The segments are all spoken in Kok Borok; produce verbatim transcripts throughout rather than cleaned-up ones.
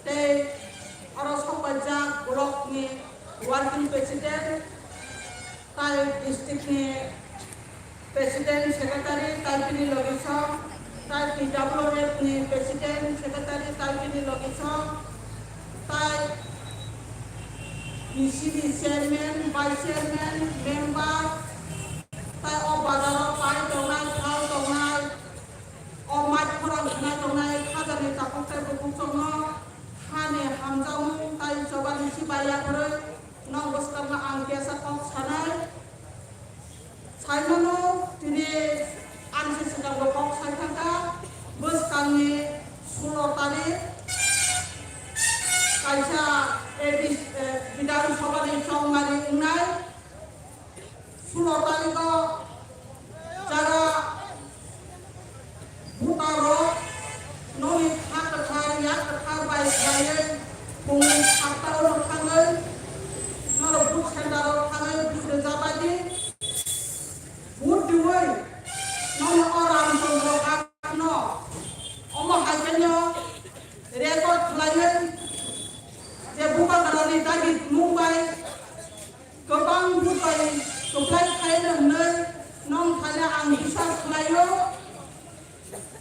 tei oro sokbaijak block ni working president, tai district ni president secretary, tai bini logisong, tai P W F ni president secretary, tai bini logisong, tai P C B chairman, vice chairman, member, tai o bazar o pai tongnai, phal tongnai, o mai khorang khnai tongnai, khajani takhuk tai bukhuk chongno hani hamjakmung tai chobani si bai yaphoroi, nong bwskangno ang kesa kok sanai. Saimano tini ani se swkangbo kok sai thangkha, bwskangni sulo tarik kaisa A D C, eh, Bidhan Sabhani chongmari wngnai. Sulo tariko jara Bhutarok nokni kha kwthar, yak kwthar bai khlaiwi bumung sakta-o thangwi norok vote center-o thangwi vote rwjabaidi vote rwwi nono o Ramchandra Ghat-no omo hai kheno record khlaiwi je Bubagrani dagi mung bai kwbang buthai kwplai khaina hwnwi nong thani ang biswas khlaio.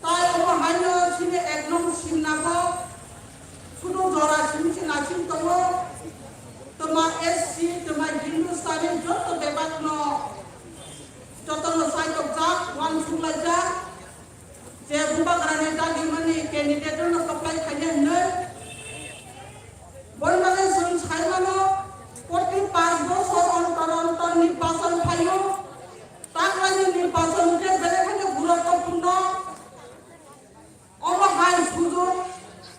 Tai omo haino chini ek nong simna kho sudu jora simi se naising tongo. Twma S C, twma Hindustani joto bebakno jotono saitokjak, uansuk laijak. Je Bubagrani dagimani candidate-no kwplai khaina hwnwi. Boni bagwi chwng sai mano, proti panch bochor ontor ontor nirbachon phaio. Taklani nirbachon hwnkhe belai kheno guruttopurno. Omo hai sujok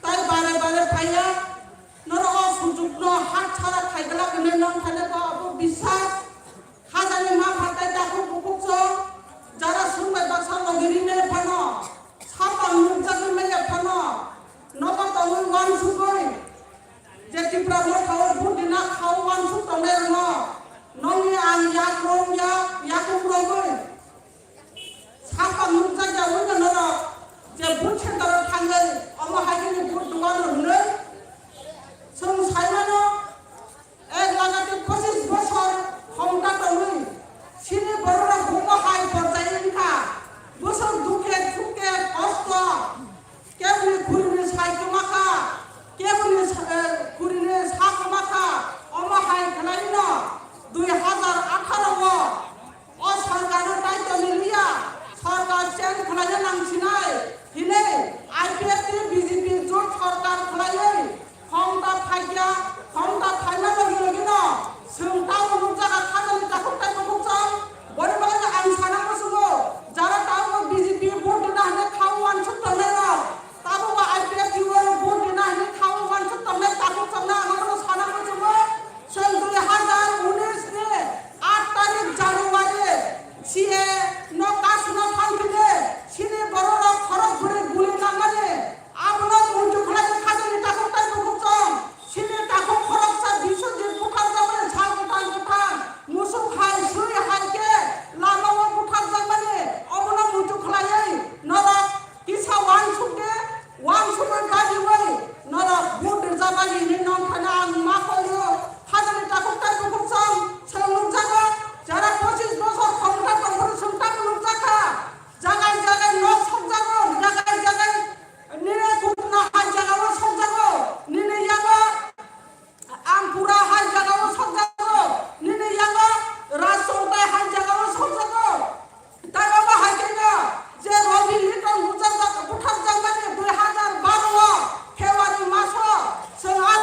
tai bare bare phaiya. Norok o sujokno hatsara khaigwlak hwnwi nong thani bo abo biswas. Khajani ma phatai takhuk bukhuk chwng jara sung bai baksa logi rinai phano, sapang nukjagwi manya phano, nogo tongwi uansugwi je Tipra Motha o vote rina kha o uansuk tongnai rwno, nongni ang yak rwng yak, yakung rwgwi sapang nukjakya wngya norok je vote center o thangwi omo hai kheno vote rwano hwnwi chwng sai mano. Ek lagatir pochis bochor khomta tongwi chini bororok bumo hai porjai wngkha. Bwswk dukhe sukhe kosto, keboni khurino sai kwma kha, keboni sa-, eh, khurino sa kwma kha, omo hai khwlaino dui hazar atharo o. O sorkarno daitwni liya, sorkar change khlaina nangsinai hinwi I P F T B J P jot sorkar khlaiwi khomta phaikya, khomta phaina logi logino chwng tamo nukjakha khajani takhuk tai bukhuk chwng. Boni bagwi ang sana muchungo, jara tamo B J P vote rwna hinwi kha uansuk tongnai rok, tamo ba I P F T o vote rwna hinwi kha uansuk tongnai takhuk chwngno ang ano sana muchungo. Chwng dui hazar unis ni aat tarik January C A no kasuna thangphile chini bororok khorok bwrwi guli nangmani abono muitu khlai khajani takhuk tai bukhuk chwng chini takhuk khoroksa Biswajit butharjakmani sal kwthang kwthang musuk hai swi hai khe lamao butharjakmani obono muitu khlaiwi norok kisa uansuk de. Uansugwi gajiwi norok vote rijabani hinwi nongkhorno ang ma kholio. Khajani takhuk tai bukhuk chwng, chwng nukjago, jara pochis bochor khomta tongphuru chwng tamo nukjakha. Jagai jagai nok sokjago, jagai jagai nini khumna hai jagao sokjago, nini yago Ampura hai jagao sokjago, nini yago Rajchongtai hai jagao sokjago. Tai omo hai khe no je Ravi Liton butharjak, butharjakmani dui hazar baro o February maso chwng a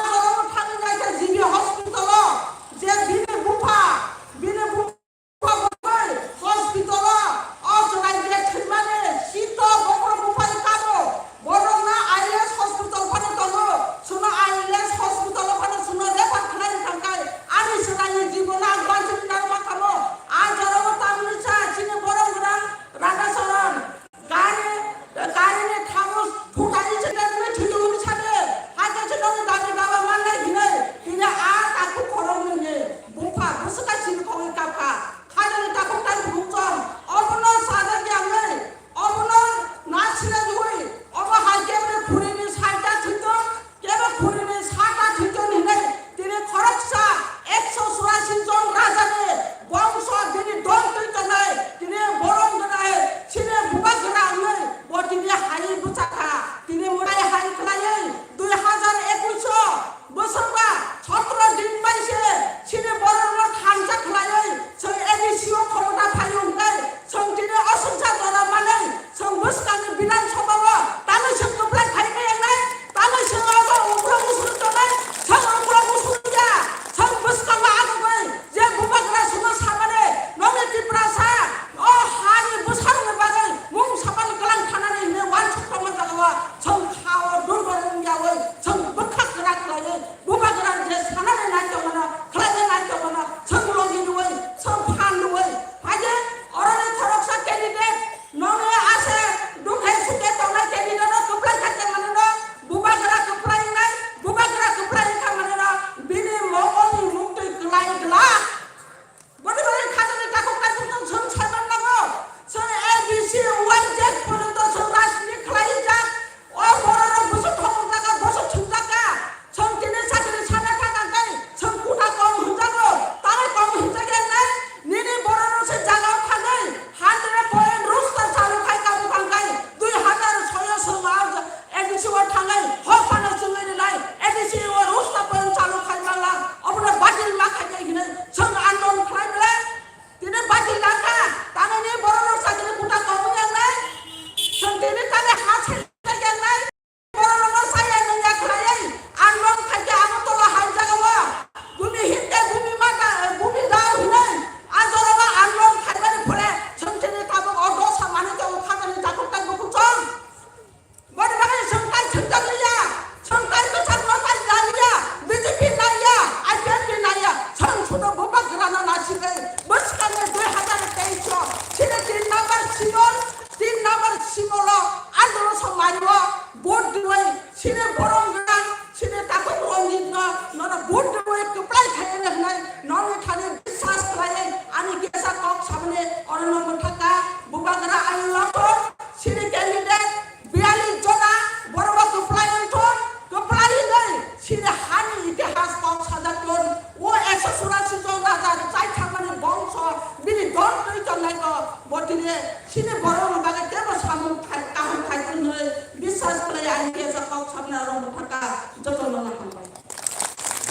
sakni aro bwthaka jotono hambai.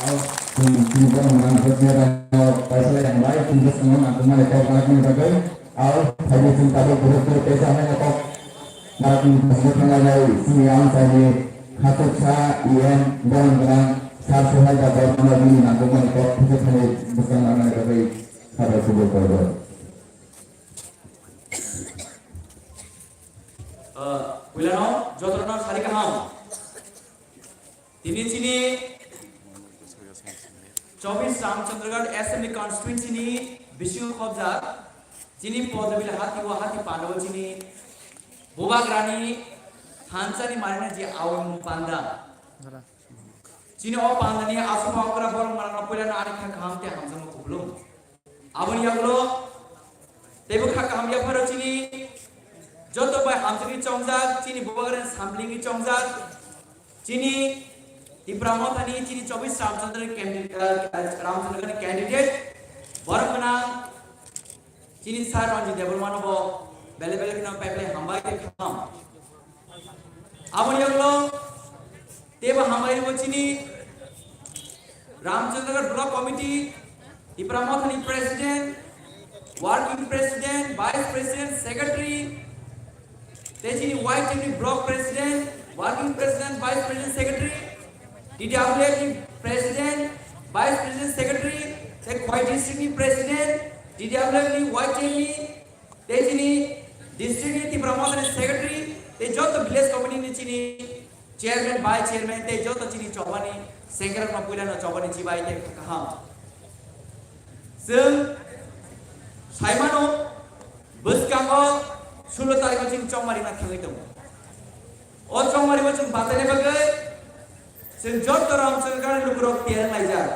Aw, chini, chini borok nang khe chini rang kaisa lai hambai, chini bwskango nang khe mani kok nang khe bagwi. Aw, phaibo chini tabuk borok khe kaisa hambai kok. Narok ni bwskango thanglainai chini ang chai ni khatok sa E M borok gwnang sir Sohal da borok no bini nang khe mani kok khe thani bwskango nang khe bagwi khabai kubur koi. Ah, puilano jotono sari kaham. Tini chini chobis Ramchandragarh Assembly Constituency ni bisingo khobjak chini Podobil hati o hati pandao chini bubagrani thansa ni marina je awang panda. Chini o pandani aswk okra borok manano puilano ani kha kaham tei hamjakma kupulung. Aboni yagulo teibo kha kaham yapharo chini joto bai hamjakni chongjak, chini bubagrani samlingni chongjak, chini Tipra Mothani chini chobis Ramchandra candidate, eh, Ramchandrani candidate, borok gwnang chini Sir Ranjit Debbarmano bo belai belai kheno paipai hambai tei kham. Aboni yagulo teibo hambai bo chini Ramchandragarh Block Committee, Tipra Mothani President, Working President, Vice President, Secretary, tei chini Y T M ni Block President, Working President, Vice President, Secretary, T W F ni President, Vice President, Secretary, tei Khowai District ni President, T W F ni Y T M ni, tei chini district ni Tipra Mothani secretary, tei joto village committee ni chini chairman, vice chairman, tei joto chini chobani sengkrak no puila no chobani chibai tei kaham. Chwng saimano bwskango sulo tarikh o chini chongmari ma thangwi tongo. O chongmari o chwng bataina bagwi chwng joto Ramchandragarh ni lukurok tiyar laijak.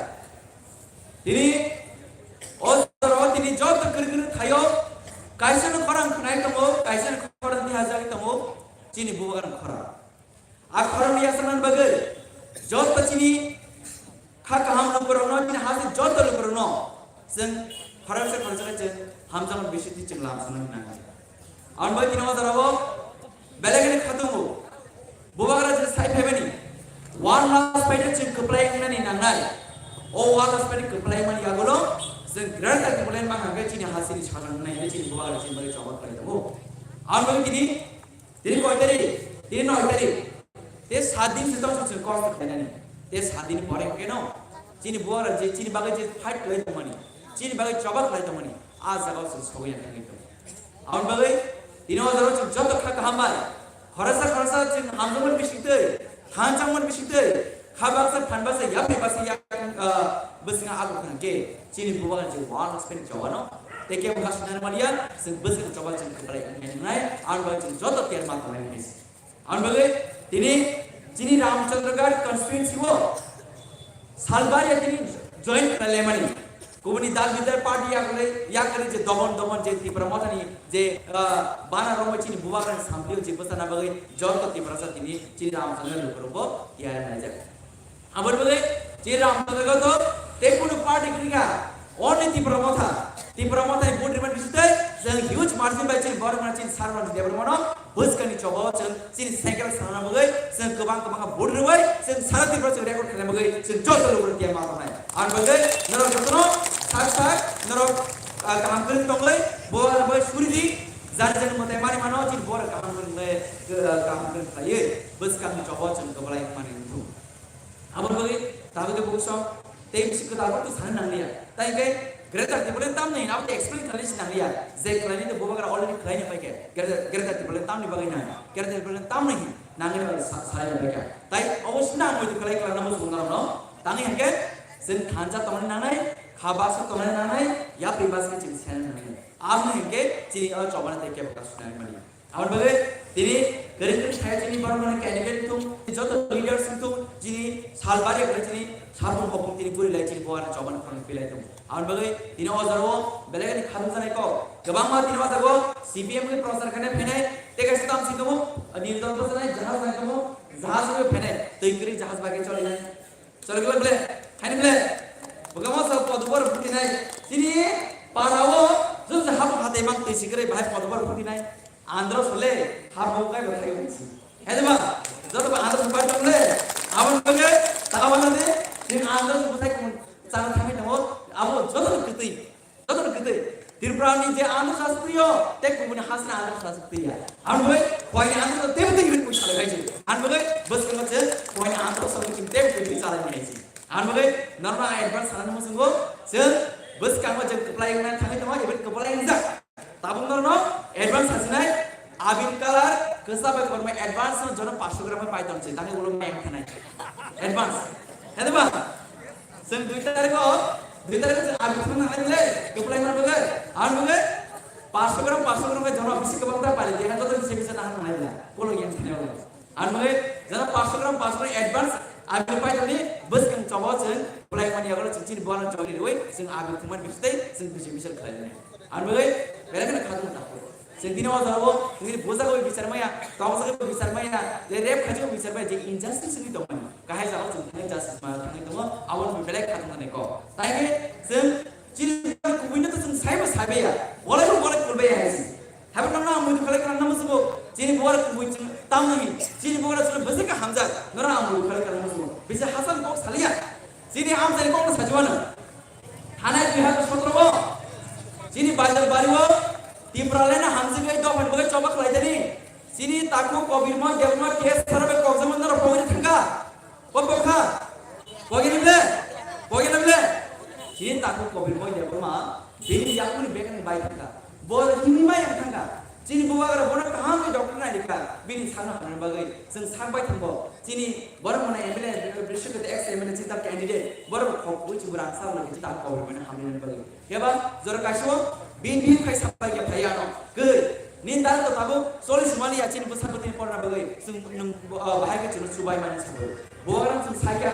Tini o jora o tini joto kwrwi kwrwi thaio, kaisa no khorang khwnai tongo, kaisa no khorang tihajagwi tongo, chini bubagrani khorang. A khorang ni yasanani bagwi joto chini kha kaham lukurokno, chini hasi joto lukurokno chwng khoroksa khoroksa khe chwng hamjakmani bisingtwi chwng lam sanani nango. Aboni bagwi tini o jora o belai kheno kha tongo. Bubagra je sai phaimani, one last fight chwng kwplai wngnani nangnai. O one last fight kwplai mani yagulo chwng Greater Tipraland bangkha khe chini hasini sajak wngnai hwnwi chini bubagra chini bagwi choba khlai tongo. Aboni bagwi tini, tini koi tarik, tini noi tarik, tei sat din se tongsa chwng kosto khlainani. Tei sat din pore keno chini bubagra je chini bagwi je fight khlai tongmani, chini bagwi choba khlai tongmani, a jagao chwng sogwi ya thangwi tongo. Aboni bagwi tini o jora chwng joto kha kaham bai khoroksa khoroksa chwng hamjakmani bisingtwi, thansa wngmani bisingtwi, kha baksa phan baksa yapri baksa yak, ah, bwskango ago khna khe chini bubagra chwng one last fight chobano tei kebo kha sunani maliya, chwng bwskango choba chwng kwplai wngnai, aboni bagwi chwng joto tiyar ma tongnai. Aboni bagwi tini chini Ramchandragarh constituency o salbari tini join khlaimani. Kubuni dal bidal party yakarwi, yakarwi je domon domon je Tipra Mothani je, ah, bana romwi chini bubagrani sampli je bwsana bagwi joto Tiprasa tini chini Ramchandragarh lukurokbo tiyar khlaijak. Aboni bagwi chini Ramchandragarh to tei kunu party kwrwi kha. Only Tipra Motha, Tipra Motha ni vote rwmani bisingtwi chwng huge margin bai chini borok mano chini Sir Ranjit Debbarmano bwskangni choba o chwng chini cycle sana bagwi chwng kwbang kwbang vote rwwi chwng sara Tripura chwng record khlaina bagwi chwng joto lukurok tiyar ma tongnai. Aboni bagwi norok jotono sak sak norok, ah, kaham kwrwng tongwi bo bagwi suri di, jani jani mwtai mani mano chini borok kaham kwrwng le, ah, kaham kwrwng khlaiwi bwskangni choba o chwng kwplai wngmani wngthung. Aboni bagwi tabuk tei buksong tei bisi kwtal borok to sana nangliya. Tai hwnkhe Greater Tipraland tamni hwnwi abo to explain khlaina si nangliya. Je khlainai to bubagra already khlaina paikha. Greater, Greater Tipraland tamni bagwi nang. Greater Tipraland tamni hwnwi nangni bagwi sa-, salaina paikha. Tai obo sina ang muitu khlai khlai namo chwng norokno. Tangwi hwnkhe chwng thansa tongna nangnai, kha baksa tongna nangnai, yapri baksa chwng sena nangnai. Aboni hwnkhe chini o chobani tei kebo kasu nangmani. Aboni bagwi tini kwrwi kwrwi saya chini borok mani candidate thung, joto leaders thung, chini salbari kwrwi chini sabung hopung tini kwrwi lai chini bubagra chobani khorang pilai thung. Aboni bagwi tini o jagao belai ni khadum sanai kok. Kwbangma tini o jagao C P M ni prochar khainai phainai, tei kaisa tam singkamo, nini dol bwsanai jahaj nai tamo, jahaj bai phainai, twi kwrwi jahaj bai khe cholinai. Chalo khe ble, haini ble. Bwkha ma sa podubor phutinai. Chini parao jung je habo hatai mang twi sikre bahai podubor phutinai. Andro sole habo kai bo khai si. Hai de ba? Joto ko andro supai tong le. Aboni bagwi tabana de, chini andro supai chana thangwi tongo. Abo joto kwtwi. Joto kwtwi. Tripura ni je andro sasukriyo, te kubuni hasna andro sasukriya. Aboni bagwi koini andro te bwtwi hwn pui salai hai je. Aboni bagwi bwskango je koini andro sasukri te bwtwi salai hai je. Aboni bagwi norma advance sana nung sungo, je bwskango je kwplai wngna thangwi tongo, even kwplai wngjak. Tabuk norno advance hasinai, abir color kwchak bai kotorma advance no jono paanch sho gram bai tong se, tangwi ulo mai thanai. Advance. Hede ba? Chwng dui tarikh o, dui tarikh o chwng abir thang nangnai le, kwplai ma bagwi, ar bagwi paanch sho gram, paanch sho gram bai jono bisi kwbang ta pari, je joto bisi bisi na nangnai le, kolo yang thanai ulo. Ang nugwi jara paanch sho gram, paanch sho gram advance, ang nugwi paitani bwskang chobo chwng belai mani yago chwng chini buana choli rwi chwng abi thumani bisitei chwng bisi bisal khlainai. Ang nugwi belai kheno khatung ta. Chwng tini o jora o nini buja gwi bichar maya, tongsa gwi bichar maya, je rep khaji gwi bichar maya, je injustice wngwi tongmani. Kahai jagao chwng thangwi justice ma thangwi tongo, abo belai khatung nai ko. Taikhe chwng chini buana kubuino to chwng saibo saibaya, walai bo walai kulbaya hai se. Haibo nang ang muitu khalai kana namo subo. Chini buwar kubui chini tamni. Chini buwar chini bwswk kha hamjak. Nora ang muitu khalai kana namo subo. Bisa hasan kok salia. Chini amchai kok na sajuana. Thanai dui hajar sotro o. Chini bajar bari o. Tipra lena hamjak ai dophan bagai choba khalai jani. Chini taku kobir mo debma tes sarabe kok zaman nora pogri thangka. Ko bokha? Kogi nable? Kogi nable? Chini taku kobir moi de boma. Bini yakuni bekani bai thangka. Bo himni mai yang thangka. Chini bubagra bono kaham ke doctor nai dikha. Bini sano hamna bagwi. Chwng sak bai thangbo. Chini borok mana M L A, Brishik ex M L A chita candidate. Borok khok ui chibura sa lagi chita kobir mana hamna bagwi. Keba jora kaisio bini khai sapai ke phai ano. Goi. Nin dal to tabuk choli sumali ya chini bwsa bwtwi porna bagwi. Chwng nwng bo-, ah, bahai ke chwngno chubai mani sabai. Bubagra chwng saikha.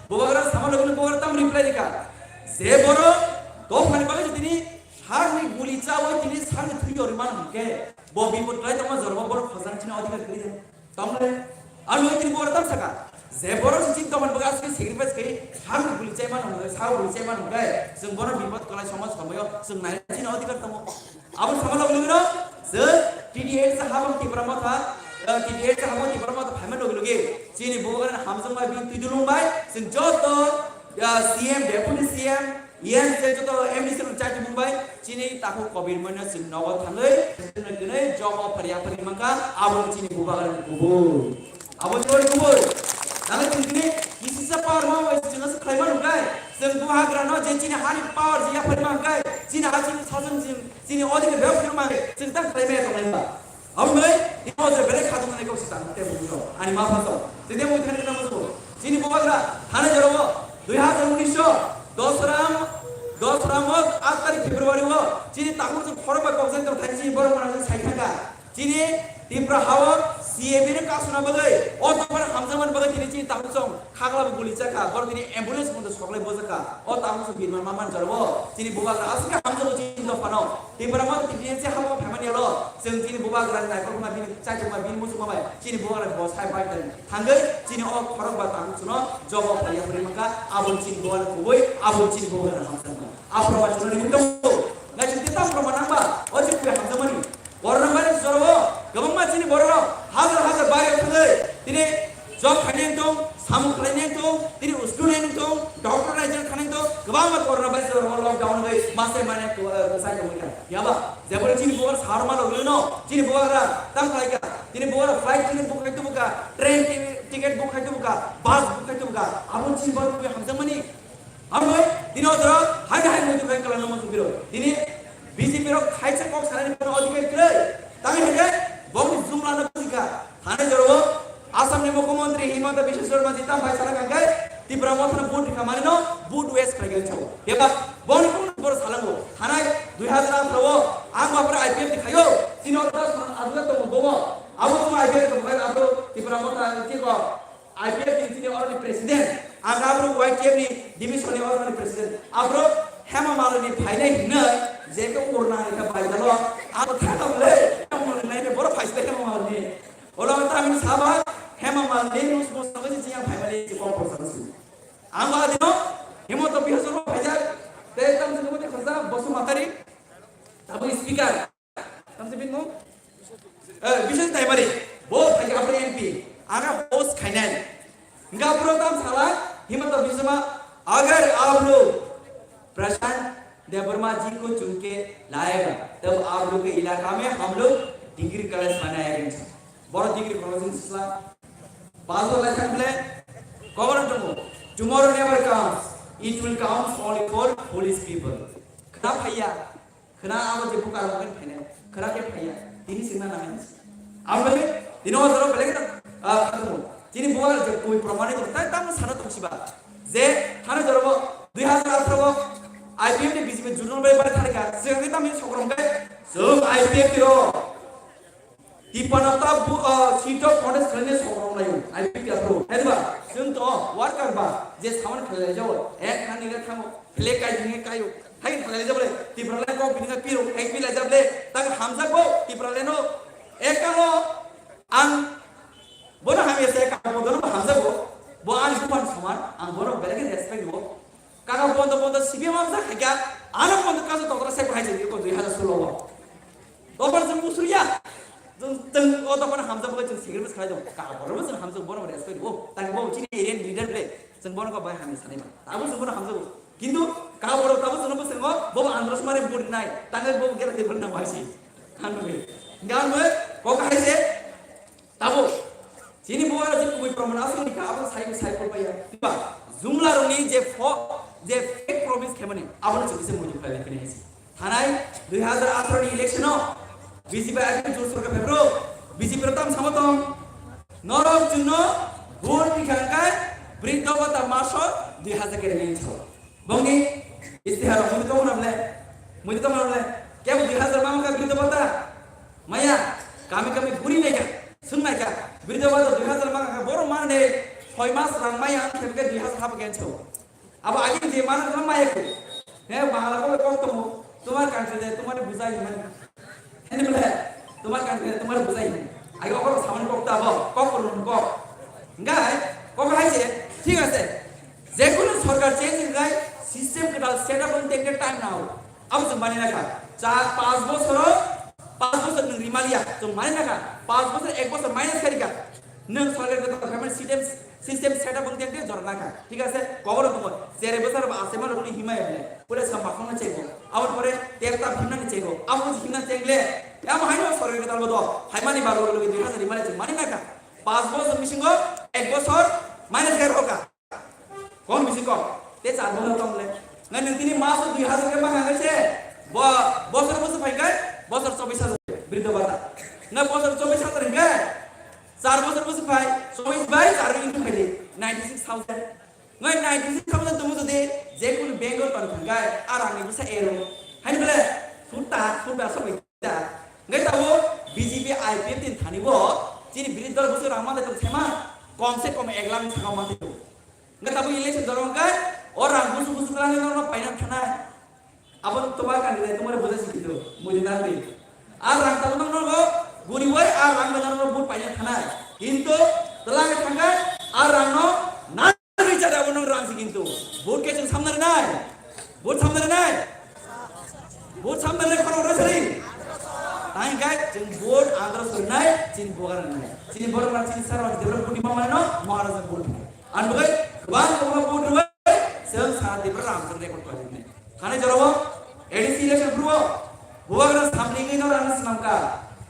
Bubagra sama logi bubagra tam reply dikha. Je borok dophani bagwi tini sakni guli chawi tini sakni thwi yori mano hwnkhe bo bipot kwlai tongma jorbo borok khojang chini odhikar kwrwi de. Tamle, ang nugwi tini bubagra tam saka. Je borok se chini dophani bagwi aswk sacrifice khe, sakni guli chai mano hwnkhe, sakni guli chai mano hwnkhe, chwng bono bipot kwlai somaj somoyo chwng nai chini odhikar tongo. Abo sama logi logi no, je T D A sa habang Tipra Motha, eh, T D A sa habang Tipra Motha phaima logi logi, chini bubagra hamjwng bai bini twi dulung bai, chwng joto, eh, C M, Deputy C M, Yang je joto M D C rok chai tongmung bai, chini takhuk kobir moino chwng nogo thangwi, chwngno gwnwi job offer yapharwi mankha, abo chini bubagra ni kubui. Abo chini kubui. Nang chini chini kisisa power ma bai chwng aswk khlai manu kai. Chwng bu hagra no je chini hani power je yapharwi man kai. Chini ha chini sasan chini, chini odhikar bebak phirma chwng tang khlai maya tongnai ba. Aboni bagwi imo je belai khatung nai kok se tang te bumung rok. Ani ma pha song. Tini mo thani kana mo. Chini bubagra thani jora o dui hajar unis o Dosram, Dosram o aat tarik February o chini takhuk chwng khorok bai kok jai tong thani chini borok mano sai thangka. Chini Tipra ha o C A B no kasuna bagwi o dophar hamjakmani bagwi tini chini takhuk chwng Khagla bo guli chakha, borok tini ambulance moto soklai bojakha. O tamo se birman ma man jaro bo. Chini bubagra aswk khe hamjago chini dophano. Tipra ma tini se hamo phaimani alo. Chwng chini bubagra ni naikolma bini chaichukma bini muchukma bai. Chini bubagra bo sai bai tani. Thangwi chini o khorok ba tamo chuno jobo phaiya phuri mangkha. Abo chini bubagra kubui, abo chini bubagra hamjakma. Aphro ba chuno rimwi tongo. Nai chini tam proman nangba. O chini kubui hamjakmani. Corona virus jora o kwbangma chini borok rok hajar hajar bayar thangwi tini job khainai wng tong, samung khlainai wng tong, tini student wng tong, doctor engineer khainai wng tong, kwbangma corona virus jora o lockdown wngwi masai mane kwsai tongwi kha. Phiya ba jeboni chini bubagra sahar ma logwi no chini bubagra tam khlai kha, chini bubagra flight ticket book khai tubu kha, train ti-, ticket book khai tubu kha, bus book khai tubu kha, abo chini borok hamjakmani. Abo tini o jora hai hai muitu khai kala no muitu biro. Tini B J P rok khaisa kok sanani bono odhikar kwrwi. Tangwi hai khe bokni jumla no bujikha. Thani jora o Assam ni Mukhyamantri Himanta Biswa Sarma ji tam bai sana kangkhe Tipra Motha no vote rikha mani no vote waste khai gani chao. Keba boni kung bor salango. Thanai dui hajar atharo o ang bapra I P F ni khayo. Tini o jora sana adula to bomo. Abo to I P F to khai abo Tipra Motha ni kiko. I P F ni tini oroni president, ang abro Y T F ni division ni oroni president. Abro Hema Malini phainai hinwi je ke urna ni ka bai dalo. Abo thaka bole, Hema Malini nai boro phaisle Hema Malini. Ola ta min saba, Hema Malini nus mo sabo ji yang phaimali ji kok ko sabo si. Ang ba dino, Himanta Biswa Sarma phaijak, te tam se mo de khasa Basumatari, tabu speaker. Tamse bin mo? Eh, Biswas Daimari. Bo phai khe aphre M P. Aga post khainai. Hingga pura tam sala, Himanta Biswa, agar aap log Prashant Debbarma ji ko chun ke layega, tab aap log ke ilaka mein hum log degree college banayega. Boro degree college ni sila. Pass ho lai thang ble, kobono tongo. Tomorrow never comes. It will comes only for foolish people. Khna phaiya. Khna abo je buka rok khe phainai. Khna khe phaiya. Tini singna nangai. Abo le, tini o jora belai khna, ah, khna tongo. Tini buka je koi pramani tongo. Tai tamo sana tong siba. Je, thana jora bo, dui hazar atharo bo, I P F ni B J P jurnal bai bai thani ka. Sigang khe tamo sokrom kai. Sum I P F ni ro. Tipano ta bu, ah, seat of contest khlainai sokrom laio, I P F ni aphuru. Haiba, chwng to worker ba, je saman khlai jao, ek thani le thango, flag kai dine kaio, hai khlai jao le, Tipra le kok bini piro, ek bi lai jao le, ta hamjak bo, Tipra le no, ek kalo, ang, bono hamya se ka, bono hamjak bo, bo ang human saman, ang bono belai respect bo, Kaka bondo bondo C P M amsa khaikha, ano bondo kaso tokra sek bahai jodi ko dui hazar solo o. Topar jeng musuriya. Jeng, jeng, o topar hamsa bo jeng secret khlai do. Kaka bono jeng hamsa bono respect o. Tang bo chini area leader le. Jeng bono ko bai hamsa sanai ba. Tabo jeng bono hamsa bo. Kintu kaka bono tabo jeng bo jeng bo bo andros mare bud nai. Tang bo gera de bud na waisi. Kan be. Gan be ko kahai se. Tabo, chini bubagra je kubui proman aswk ni kha, abo sai, sai pol paiya. Ba, jumla rokni je fo-, je fake promise khaimani, abo no chukise muitu khlai khe nai. Thanai dui hazar atharo ni election o B J P I P jur sorkar phebro, B J P ro tam samo tong. Norok chwngno vote ni kha kai, briddo bata maso dui hazar kere nai sao. Bongni istihar muitu tong na ble, muitu tong na ble, kebo dui hazar mama ka briddo bata. Maya, kami kami guri naikha, swng naikha, briddo bata dui hazar mangkha, borok mangde soi mas rang maya ang khebke dui hazar habo genso. Abo agin je mana tong maya ko. He, bahala ko kok tongo, tomar country de, tomar bujai mani. Hene bole, tomar country de, tomar bujai mani. Agi okoro saman kok ta bo, kok ko lun kok. Ngai, kok hai se, thik ase. Jekunu sorkar change wngnai, system kwtal set up wng tengkhe time nao. Abo chwng mani nakha. Cha-, panch bosoro, panch bosor nwng rimaliya. Chwng mani nakha. Panch bosor, ek bosor minus kharika. Nwng sorkar kwtal payment system, system set up wng tengkhe jora nakha. Thik ase? Kobor tongo. Chere bosor ba asema rokni himaya bole. Pura sam bakhongno chego. Aboni pore tel tam himnani chego. Abo himna chengle. Amo haino sorkar kwtal bodo. Haimani bago logi dui hazar rimaliya chwng mani nakha. Panch bosor bisingo ek bosor minus kharika. Kon bisi kok, te char bosor tong le. Ngai nung tini maso dui hazar ke manga ngai se. Bo, bosor bosor phai kai, bosor chobis hazar briddo bata. Ngai bosor chobis hazar ngai. Char bosor bosor phai, chobis bai char into phai de, ninety six thousand. Ngai ninety six thousand tumu jodi, je kunu bank or pan kai, arang ni bisa ero. Hai bole, futa, futa sobai ta. Ngai tabo B J P I P F tin thani bo, chini briddo bosor rang ma le tong sema, kom se kom ek lakh ni saka ma tong. Ngai tabo election jorong kai, o rang busu busu kala ni norok paina thanai. Abo toba kan ngai tomare bujai si kitu, mujhe na bhi. A rang tabo norok guri wai a rang norok but paina thanai. Kintu telang thangkai a rang no na richard abo nong rang si kintu. But ke chwng samna nai. But samna nai. But samna nai kono rasa ri. Tang kai chwng but andro surnai, chini bogar nai. Chini bogar nai, chini sarwa develop kuti mamano, maharaja but. Ang bai, kwbang kwbang vote rwbai, chwng sana Tripura rang chwng record khlaijak nai. Thani jorao, A D C election phuru, bubagra samling no rang swnamkha.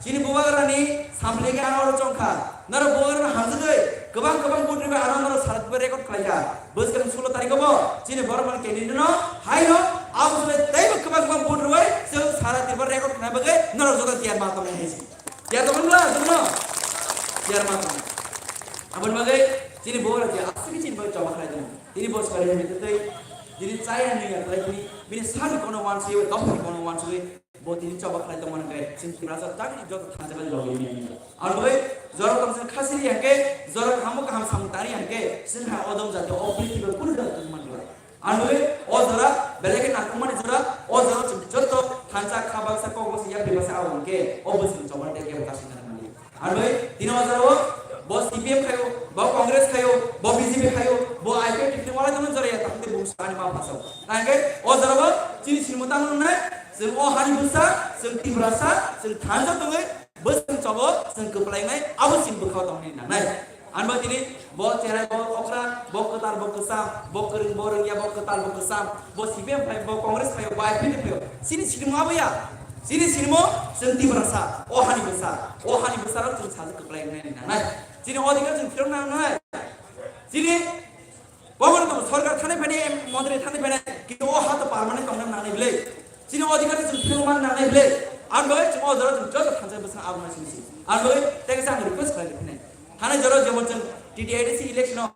Chini bubagra ni samling ano oro chongkha. Naro bubagra no hamjagwi, kwbang kwbang vote rwbai ano naro sana Tripura record khlaikha. Bwskang sulo tarikh bo, chini borok man candidate no, hai no, abo sule teibo kwbang kwbang vote rwbai, chwng sana Tripura record khlai bagwi, naro joto tiyar ma tong nai hai si. Tiyar tongmani bwla, tongmano? Tiyar ma tong. Aboni bagwi chini bubagra je aswk chini bagwi choba khlai tongo. Tini bo sori hai mitwtwi, tini chaya nwi ya khlai tini, bini sani kono wansugwi, dophani kono wansugwi, bo tini choba khlai tongmani khe, chini Tiprasa chakri joto thansa khe logi ni ani. Aboni bagwi jorok tong chini khasiri hangke, jorok kaham kaham samung tari hangke, chini ha odom jati o prithibi kunu jati tongmani khe. Anwi o jora belai khe nangkukmani jora, o jora chwng joto thansa kha baksa kok baksa yapri baksa abo hwnkhe o bwswk chobani tei kebo kasing nang mani. Anwi tini o jora o bo C P M khaio, bo Congress khaio, bo B J P khaio, bo I P F T ni walai tongmani jora ya tamo tei bo swkangni ma phaso. Tangkhe o jora o chini sinimung tamo wngnai, chwng o hani bwsa, chwng Tiprasa, chwng thansa tongwi bwswk chobo chwng kwplainai abo chini bwkhao tongmani nangnai. Ano tini bo cherai, bo okra, bo kwtal, bo kwcham, bo kwrwng, bo rwngya, bo kwtal, bo kwcham, bo C P M phai, bo Congress phai, bo I P F T phai. Chini sinimo abo ya. Chini sinimo chwng Tiprasa, o hani bwsa, o hani bwsarok chwng sajwk kwplai wngnai nangnai. Chini odhikar chwng phirok nangnai. Chini Bongor to sorkar thani phani, montri thani phani, kintu o ha to permanent tongna nangnai bile. Chini odhikar chwng phirok man nangnai bile. Ang bai chwng o jora chwng joto thansa bwsa abo na sini si. Ang bai tei sa request khlai phani. Thani jora jemon chwng T T A D C election o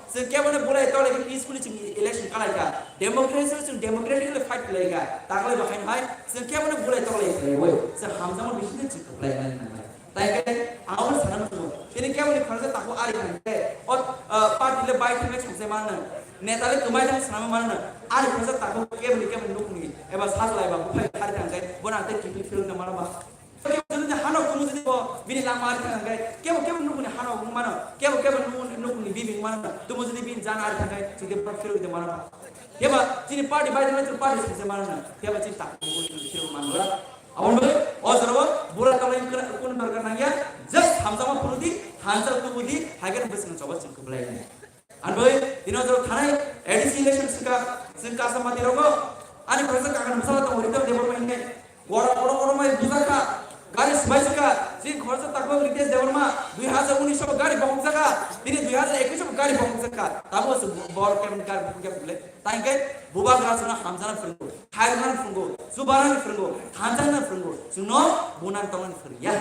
chwng kebo no bulai tole peacefully chwng election kalai ka. Democracy chwng democratically fight khlai ka. Taklai bahai hai chwng kebo no bulai tole khlai oi. Chwng hamjama bising chwng khlai nangnai. Tai khe ang omo sana muchungo. Tini keboni khoroksa takhuk ari thang khe, o, ah, party le bai thangwi chwngse mano. Neta le kwmai thang swnamwi mano. Ani khoroksa takhuk keboni, keboni nukni eba sajlai ba buphai ari thang khe, bono ang tei kiphil philwk na mano ba. Kebo kebo hano kumu jodi bo bini langma ari thang khe, kebo kebo nukni hano wng mano, kebo kebo nukni bibing mano, tumu jodi bini jana ari thang khe, chwngde philwk de mano ba. Keba chini party bai thang khe, party chwngse mano. Keba chini takhuk philwk mano ba. Aboni bagwi o jorao bura tongnaini kun dorkar nangya, just hamjakma phuru di, thansa tubu di, hai khe bwswkno choba chwng kwplai nai. Ani bagwi tini o jorao thanai A D C election swngkha, chwng Kasamati rogo, ani khoroksa kakan bwsala tongo Ritam Debbarma hinwi, oro oro oro mai bujakha, gari swbai swkha, chini khoroksa takhuk Ritesh Debbarma, dui hajar unis o gari bokhokjakha, tini dui hajar ekwis o gari bokhokjakha, tabuk se bo-, borok kemni gari bokhokya bole. Tai hwnkhe bubagra chwngno hamjakna phwrwngo, khairokna phwrwngo, chubanani phwrwngo, thanjakna phwrwngo, chwngno bunan tongnani phwrwngya.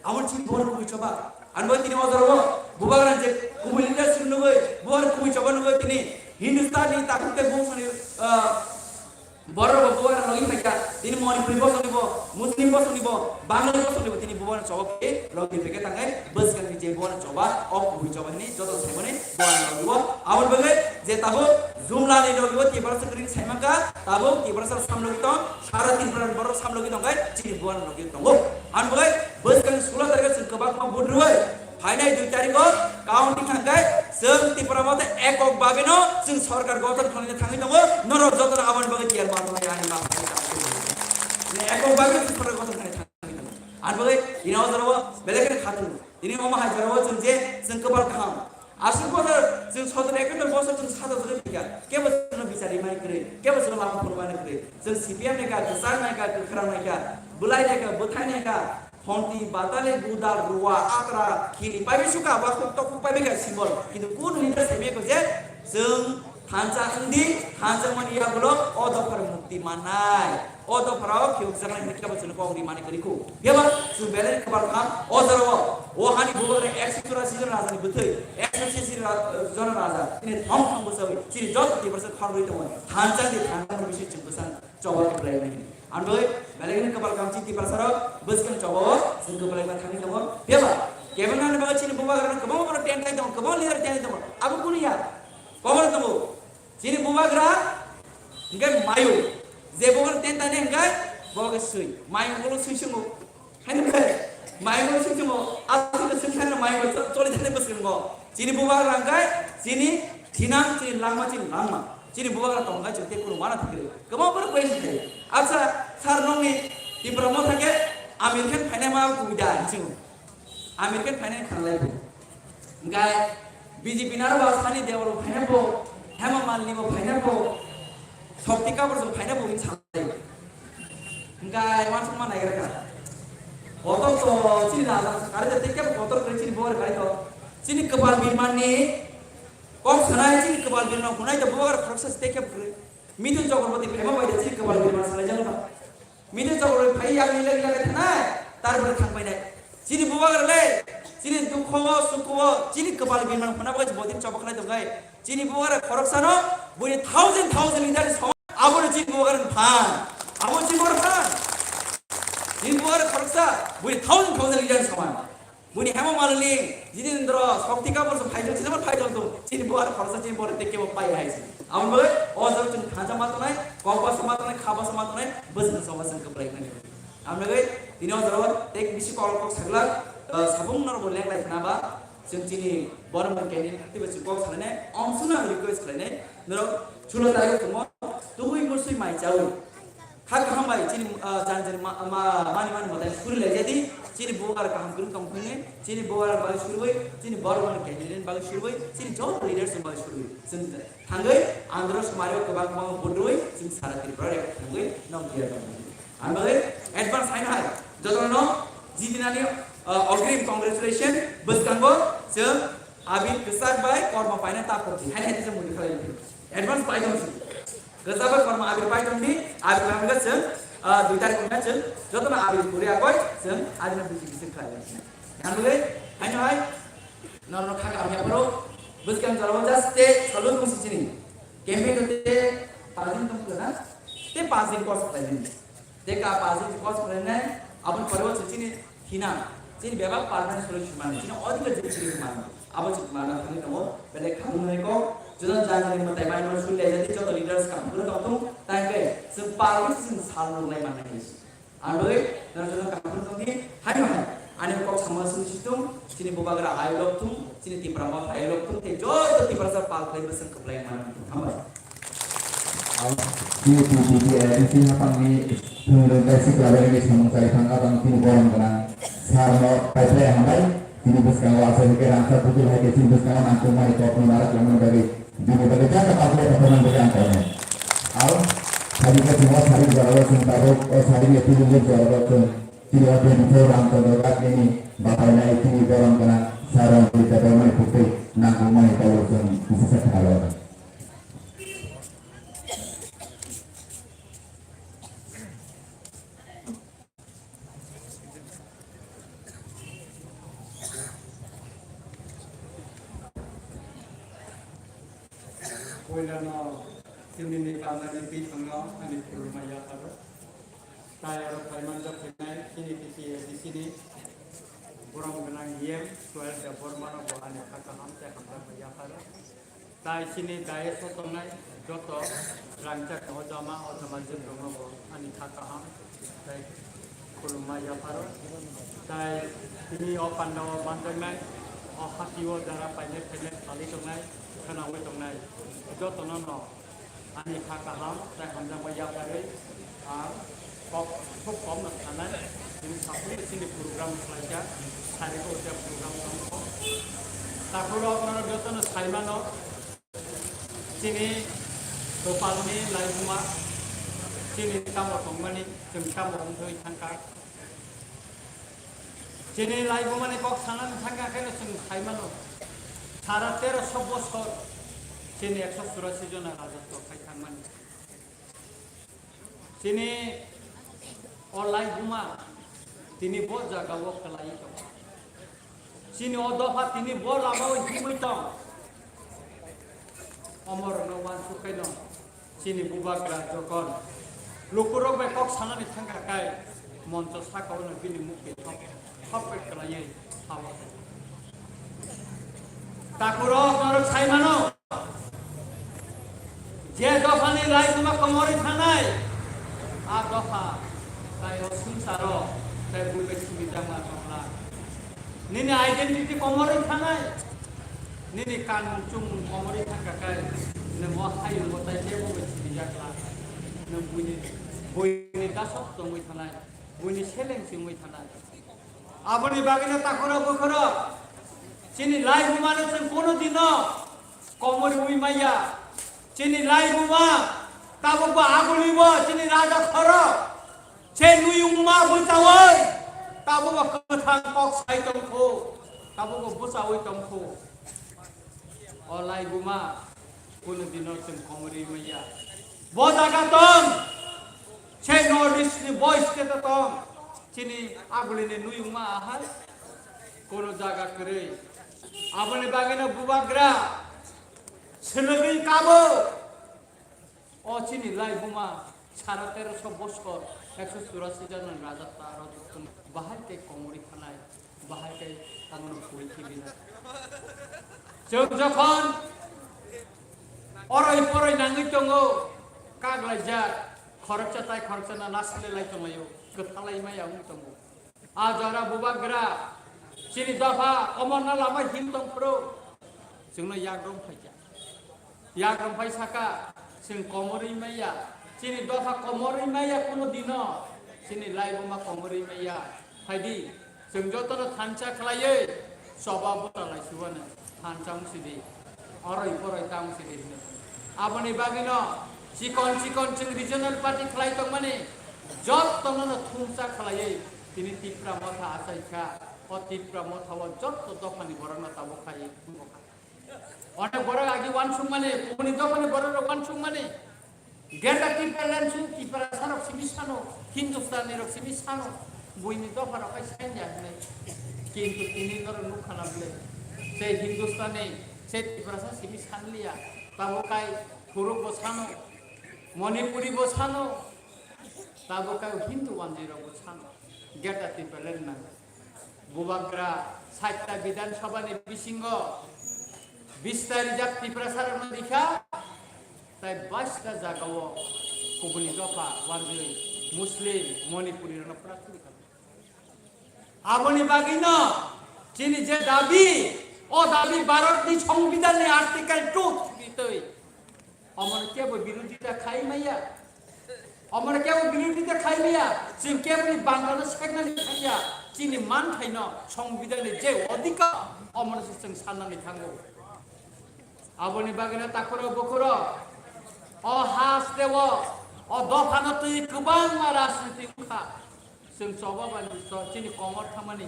Abo chini bubagra kubui choba. Ani bagwi tini o jorao bubagra je kubui leadership nugwi, bubagra kubui choba nugwi tini Hindustani takhuk tei bumsoni, ah, borok bo bubagra logi phaikha. Tini Manipuri bosongni bo, Muslim bosongni bo, Bangali bosongni bo tini bubagra choba phai logi phaikha, tangkhe bwskangni je bubagra choba, o kubui choba hwnwi joto saimani bubagra logi o. Aboni bagwi je tabuk Jumlani logi o Tiprasa kwrwini saimangkha, tabuk Tiprasa samlogi tong, sara Tripura ni borok samlogi tongkhe chini bubagra logi tongo. Ani bagwi bwskangni sulo tarikh chwng kwbangma vote rwui, phainai dui tarikh o counting thangkhe chwng Tipra Motha ekok bagwino chwng sorkar gothon khlaina thangwi tongo, norok jotono aboni bagwi tiyar ma tongnai ani ma phai ta. Ekok bagwino chwng sorkar gothon khlaina thangwi tongo. Ani bagwi ino jorao belai kheno khatung. Tini omo hai jorao chwng je chwng kwbal kaham. Aswk bosor chwng sotoro ekattor bosor chwng sata jagwi thangkha. Kebo chwngno bichari mani kwrwi, kebo chwngno lama phurmani kwrwi. Chwng C P M naikha, kwchang naikha, kwkhwrang naikha, bwlai naikha, bwthai naikha, Honti, batali, budal, ruwa, akra, khini paibai sukha, ba khuk tok khuk paibai kha symbol. Kintu kun hwnwi ta simi ko je, chwng thansa wngdi, thansa mani yagulo, o dophar mukti mannai. O dophar o khiyok jaknai hwnwi kebo chwngno kok ri mani kwrwi khu. Phiya ba, chwng belai kwbal kha, o jora o, o hani bubagra ekso churasi jon rajani bwthai, ekso churasi ra-, jon raja, chini thong thong bwsai, chini joto Tiprasa khorwi tongo. Thansa di thansa no bisi chwng bwsang. Choba kwplai nai. Ang doi, belai kheno kwbal kam chini Tiprasa rok, bwskang choba o, chwng kwplai ma thangwi tongo. Phiya ba, kebeng nani bagwi chini bubagra no kwbangma borok tent khai tongo, kwbangma leader tent khai tongo. Abo kunu ya? Kobo no tongo. Chini bubagra, hingke mayo. Je bubagra tent tani hingke, bo ke swi. Mayo ulo swi sungo. Haino khe, mayo swi chungo, aswk swi thangna mayo choli thani bwskango. Chini bubagra hwnkhe, chini thinang, chini langma, chini langma. Chini bubagra tongkha chini tei kunu wana thikri. Kwbang borok bai thikri. Acha, sir nongni Tipra Motha khe Amir Khan phainai ma kubui da hinwi chungo. Amir Khan phainai khanlai bo. Hwnkhe B J P naro ba Sunny Deol bo phaina bo, Hema Malini bo phaina bo, Shakti Kapoor bo phaina bo hinwi salai. Hwnkhe wansukma naigra kha. Kotor to chini raja kari de tei kebo kotor kari chini bor kari to. Chini kwpal birmani kok sanai chini kwpal birma hunai to bubagra khoroksa se tei kebo kwrwi. Mitin Chakraborty phaima bai de chini kwpal birma salai jalo ba. Mitin Chakraborty phai yang ni lagi lagi thanai, tar bwrwi thang bai nai. Chini bubagra le, chini dukho o, sukho o, chini kwpal birma hwnna bai bodin chobok khlai tongkhe. Chini bubagra khoroksano, buini thousand thousand leader ni soman. Abo ni chini bubagra ni phan. Abo chini bubagra phan. Chini bubagra khoroksa, buini thousand thousand leader ni soman. Buini Hema Malini, Jitendra, Shakti Kapoor se phaijak, se phaijak tong. Chini bubagra khoroksa chini bor tei kebo pai hai se. Abo bai o jor chini thansa ma tongnai, kok basa ma tongnai, kha basa ma tongnai, bwswk soba chwng kwplai mani. Abo bai tini o jor tei bisi kok kok sagla, eh, sabung norok bo lenglai khna ba, chwng chini borok candidate tei bo chwng kok salai nai, omswkno ang request khlai nai, norok chulo taigo tongmo, tubui musui mai chaui. Kha kaham bai chini, ah, jani jani ma, ma, mani mani mwtai suri lai jadi, chini bubar kaham kwrwng tong thangwi, chini bubar bai suriwi, chini borok mani candidate bai suriwi, chini joto leaders bai suriwi. Chwng thangwi andro sumari kwbang kwbang budrwi, chwng sara Tripura rek thangwi nong dia tong. Ang bagwi advance haino hai, jotono jidinani, ah, ogrim congratulation, bwskango chwng abir kwchak bai kormo paina ta photi, hai hai chwng mudi khalai. Advance pai tong si. Kwchak bai kormo abir pai tong di, abir pai hwnga chwng, ah, dui tarik hwnga chwng, jotono abir puri agoi chwng, adina bisi bisi khlai lai. Yang le, haino hai, norok kha kha ya bro, bwskang jora just te salute tong si chini. Campaign te pajin tong na, te pajin kos khlai ni. Tei ka pajin kos khlainai, aboni pore o chini hina, chini bebak permanent solution mano, chini odhikar chini chini mano. Abo chini mano thangwi tongo, belai khamung nai kok, joto jani jani mwtai bai no suri lai jadi joto leaders kam phuru tong thung, tai khe chwng pal khe chwng sal rwlai manna khe. Ang bagwi nang joto kam phuru tong di, hai no hai, ani kok sama sung situng, chini bubagra hai lok thung, chini Tipra ma hai lok thung, tei joto Tiprasa pal khlai bwswng kwplai manna khe. Hambai. Ang T T P A D C hapangni thwngwi tei sikla bagwini samung chari thangkha, tamo chini borom gwnang sir no paiphlai hambai. Chini bwskango asai hwnkhe rangchak buchul hai khe chini bwskango nangkukmani kokno narwk langmani bagwi bini bagwi jata paiphlai tongthoknani bagwi ang koinai. Ang sadi khe chwngno sadi jorao chwng tabuk o sadi khe tubungjak jorao chwng chini o twenty-four Ramchandra Ghat nini bapainai chini borom gwnang sir Ranjit Debbarmani phuktwi nangkukmani tabuk chwng kisa sa khna rw. Puilano chini ni pandani bisingno ani khulumma yapharo. Tai aro phaimanjak phainai chini T T A D C ni borom gwnang E M Suel Debbarmano bo ani kha kaham tei hamjakma yapharo. Tai chini dais o tongnai joto rangchak ojama, ojama jwk rokno bo ani kha kaham tei khulumma yapharo. Tai tini o pandao manjaknai, o hati o jara painai phainai salai tongnai, khwnaui tongnai jotono no ani kha kaham tei hamjakma yapharwi ang kok khub kom no sanai. Chini saphuru chini program khlaikha, sari ko utia program tongkho. Takhurok norok jotono saimano, chini Gopalni laibuma, chini tamo tongmani, chwng tamo wngwi thangkha. Chini laibumani kok sanani thangkha khe chwng saimano, sara teroso bosor chini ekso churasi jona rajotwo khai thangmani. Chini o laibuma tini bo jagao kwlaiwi tongo. Chini o dopha tini bo lamao himwi tong. Omorno uansuk khaino chini bubagra jokon lukurok bai kok sanani thangkha khai moncho sakao no bini mukti thok thok bai kwlaiwi sao. Takhurok norok saimano. Je dophani laibuma komorwi thanai, a dopha tai o swngcharo tai buibai simi jama tongla. Nini identity komorwi thanai, nini kanmung chumung komorwi thangkha kai, nwng o hayungo tai tei buibai simi jakla. Nwng buini, buini dasok tongwi thanai, buini seleng singwi thanai. Aboni bagwino takhurok bukhurok chini laibumano chwng kono dino komorwi maya. Chini laibuma tabukbo agulwibo chini raja khorok se nuyungma bwchaui tabukbo kwthang kok sai tongkhu, tabukbo bwchaui tongkhu. O laibuma kono dino chwng komorwi maya. Bo jaga tong, se North East ni bo state o tong, chini agulini nuyungma ahai kono jaga kwrwi. Aboni bagwino bubagra swlwgwi kabo. O chini laibuma sara teroso bosor ekso churasi jona raja ta aro bahai tei komorwi thanai, bahai tei tamono puri khibinai. Chwng jokhon oroi poroi nangwi tongo, kaglaijak, khoroksa tai khoroksa na nasle lai tonglaio, kwthalai maya wng tongo. A jora bubagra chini dopha omo na lama him tong phuru chwngno yak rwng phaikha. Yak rwng phai saka chwng komorwi maya, Chini dopha komorwi maya kuno dino, chini laibuma komorwi maya. Phaidi, chwng jotono thansa khlaiwi, choba bota laisubano thansa wngsidi, oroi poroi ta wngsidi hino. Aboni bagwino chikon chikon chwng regional party khlai tongmani, jotono no thumsa khlaiwi, tini Tipra Motha achaikha, o Tipra Motha o joto dophani borokno tabuk khai thumokha. Onek borok agi wansukmani, kubuni dophani borok rok wansukmani. Greater Tipraland sung Tiprasa rok simi sano, Hindustani rok simi sano, buini dopha rok kai sanya hinwi. Kintu tini norok nukha na bwle. Sei Hindustani, sei Tiprasa simi sanliya. Tabo kai Thuruk bo sano, Manipuri bo sano, tabo kai Hindu wanjwi rok bo sano. Greater Tipraland nang. Bubagra satta Bidhan Sabha ni bisingo bista rijak Tiprasa rokno rikha, tai baista jagao kubuni dopha wanjwi Muslim, Manipuri rokno prarthi rikha. Aboni bagwino chini je dabi, o dabi Bharat ni Songbidan ni Article two bitwi. Omono kebo birodita khai maya. Omono kebo birodita khai maya. Chwng keboni bangkano seknani thangya. Chini manthaino Songbidanni je odhikar, omono se chwng sannani thango. Aboni bagwino takhoro bukhoro o hasteo, o dophano twi kwbangma rajniti wngkha. Chwng choba bai so chini komor thangmani,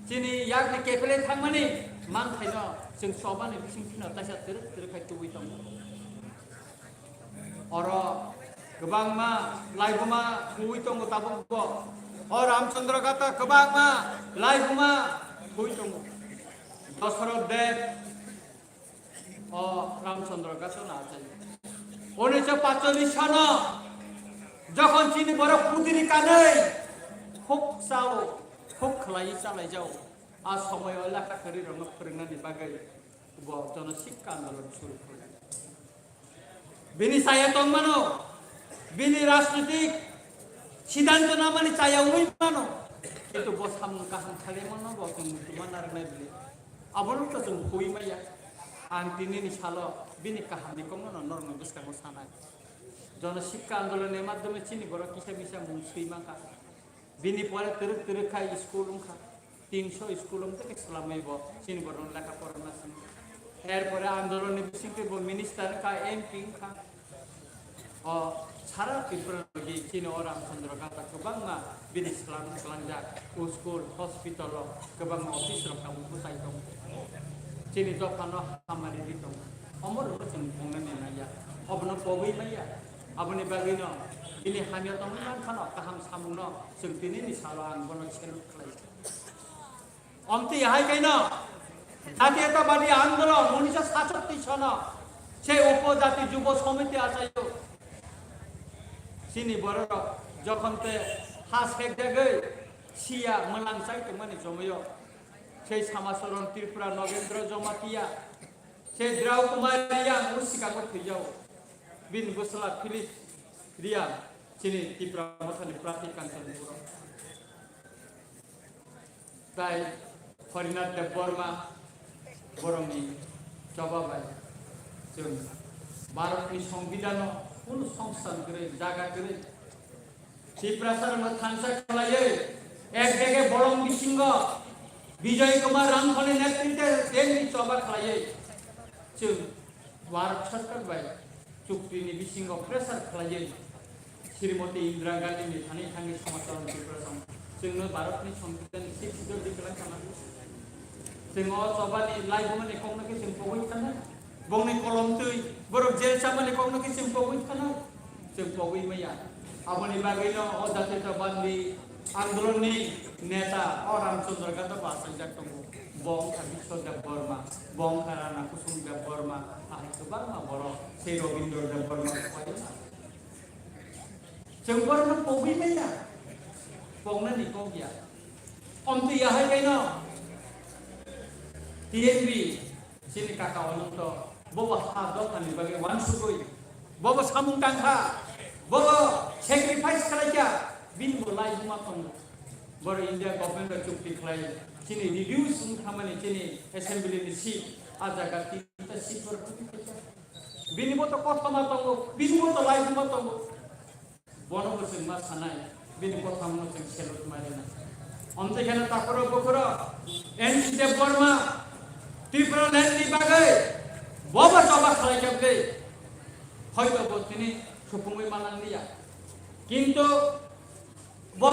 chini yakni kepele thangmani manthaino chwng chobani bising phino taisa twrwk twrwk khai tubui tongo. Oro kwbangma laibuma huwi tongo tabuk bo. O Ramchandra Gata kwbangma laibuma huwi tongo. Dasarath Deb, o Ramchandra Gata no achai. Unnish paitalish sano jokhon chini borok pudiri kanwi huk sao, huk khlai chalai jao. A somoyo lekha kwrwi rokno phwrwngnani bagwi bo Jana Sikka Andolon suru khlai. Bini chaya tong mano, bini rajnitik siddhanto namani chaya wngwi mano, kintu bo samung kaham khlai mano bo chwng muchungma narwknai bwle. Abono to chwng huwi maya. Ang tinini salo bini kahamni kokno norokni bwskango sanai. Jana Sikka Andolon ni madhyome chini borok kisa misa mung swi mankha. Bini pore twrwk twrwk khai school wngkha. Tinso school wng tei swlamwi bo chini borokno lekha porana simi. Erpore andolonni bisingtwi bo minister wngkha, M P wngkha. O sara Tripura logi chini o Ramchandra Gata kwbangma bini swlam swlangjak, o school, hospital o kwbangma office rok tabuk bwchai tongo. Chini dophano hamari ri tongo. Omo rokno chwng tongnani naiya. Obono pogwi maya. Aboni bagwino bini hamya tongwi mankhano kaham samungno chwng tinini salo ang bono salute khlai. Omtwi hai kaino Jatiyatabadi Andolon unisho satchottish sono se Upojati Jubo Somiti achaio. Chini bororok jokhon te ha sekjagwi siya mwlang chai tongmani jomoyo sei Samacharan Tripura Nogendra Jamatia, sei Drau Kumar Reang usikango thwijao. Bini bwsla Philip Reang chini Tipra Mothani prarthi Kanchanpuro. Tai Harinath Debbarma borokni choba bai chwng Bharatni Songbidanno kunu songsan kwrwi, jaga kwrwi Tiprasarokno thansa khlaiwi ek dege bolong bisingo Bijoy Kumar Ramphani netrite chengni choba khlaiwi chwng Bharat Sarkar bai chuktini bisingo pressure khlaiwi Srimati Indira Gandhi ni thani thangwi Samacharan Tripura song chwngno Bharatni Songbidanni sixth schedule declare khlai kana. Chwng o chobani laibumani kokno khe chwng pogwi thana. Bongni kolom twi borok jail chamani kokno khe chwng pogwi thana. Chwng pogwi maya. Aboni bagwino o Jatiyatabadi Andolonni neta o Ramchandra Gata bo achaijak tongo. Bo wngkha Biswa Debbarma, bo wngkha Rana Kusum Debbarma, ahai kwbangma borok sei Rabindra Debbarma. Chwng borokno pogwi manya, pognani kok ya. Omtwi ya hai kaino T N B chini kaka Ananto, bobo ha dophani bagwi wansugwi, bobo samung tangkha, bobo sacrifice khlaikha, bini bo laibuma tongo. Boro India government bai chukti khlai, chini reduce wngkha mani chini assembly ni seat, a jaga tinta seat boro tubui khaikha. Bini bo to kothoma tongo, bini bo to laibuma tongo. Bono bo chwng ma sanai, bini kothamono chwng salute ma rinai. Omtwi kheno takhoro bukhoro N C Debbarma Tipraland ni bagwi bobo choba khlai kha bwlwi, hoito bo tini supungwi manang liya. Kintu bo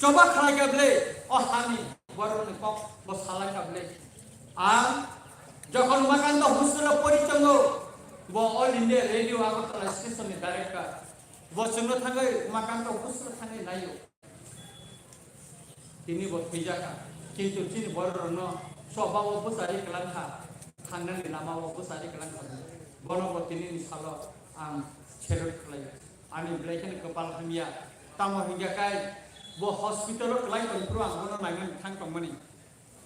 choba khlai kha bwlwi, o hani borokni kok bo salai kha bwlwi. Ang jokhon Umakanta hostel o pori tongo, bo All India Radio Agartala station ni director. Bo chwngno thangwi Umakanta hostel thangwi naio. Tini bo thwijakha. Kintu chini bororokno choba o bwchari kwlangkha, thangnani lama o bwchari kwlangkha. Bono bo tinini salo ang salute khlaio. Ani belai kheno kwpal hamya. Tamo hingya kai bo hospital o kwlai tong phuru ang bono naimani thang tongmani.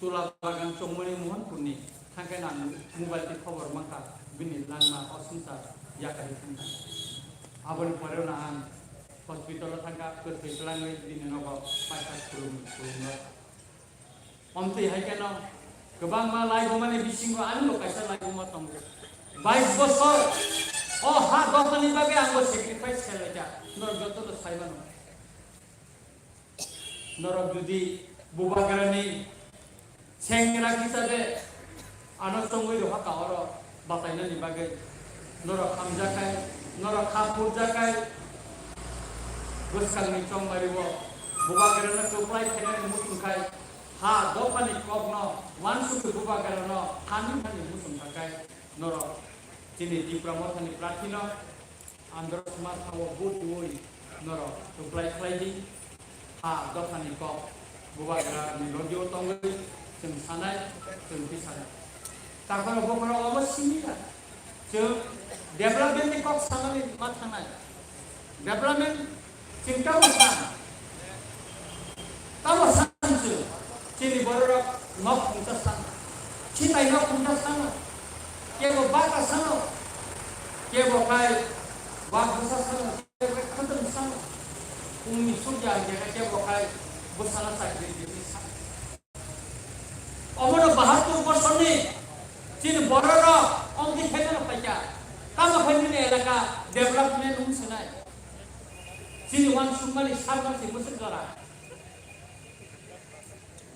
Tula bagan chongmani Mohanpurni thangkhe nang mobile twi khobor mankha bini langma o swngchar yakarwi thangkha. Aboni pore no ang hospital o thangkha, kwthwi kwlangwi bini nogo paisa khulum khulumno. Omtwi hai kheno kwbangma laibumani bisingo ani bo kaisa laibuma tongo. Bais bosor o ha dophani bagwi ang bo sacrifice khlaijak, norok joto no sai mano. Norok jodi Bubagrani sengra hisabe ano chongwi roha ka oro batainani bagwi norok hamjakhai, norok kha phurjakhai, bwskangni chongmario Bubagrano kwplai khainani muchungkhai, ha dophani kokno uansukwi Bubagrano hani hani muchungkhakhai norok chini Tipra Mothani prathino Andro sma thawo vote twiwi norok reply khlai di. Ha dophani kok Bubagra ni logi o tongwi chwng sanai, chwng twi sanai. Takhoro bokhoro obo simi ya. Chwng development ni kok sanani ma thangnai. Development chwng tamo san. Tamo san chwng. Chini bororok nok khungsa san. Chitai nok khungsa san. Kebo baka sano. Kebo khai bak busa sano. Kebo khai khatung sano. Pungni sugya hingke kebo khai busana chakri di sa. Omono bahatur bosoni chini bororok ongki khaina paikha. Tamo khaini elaka development wng sinai. Chini wansukmani sarno si musuk jora.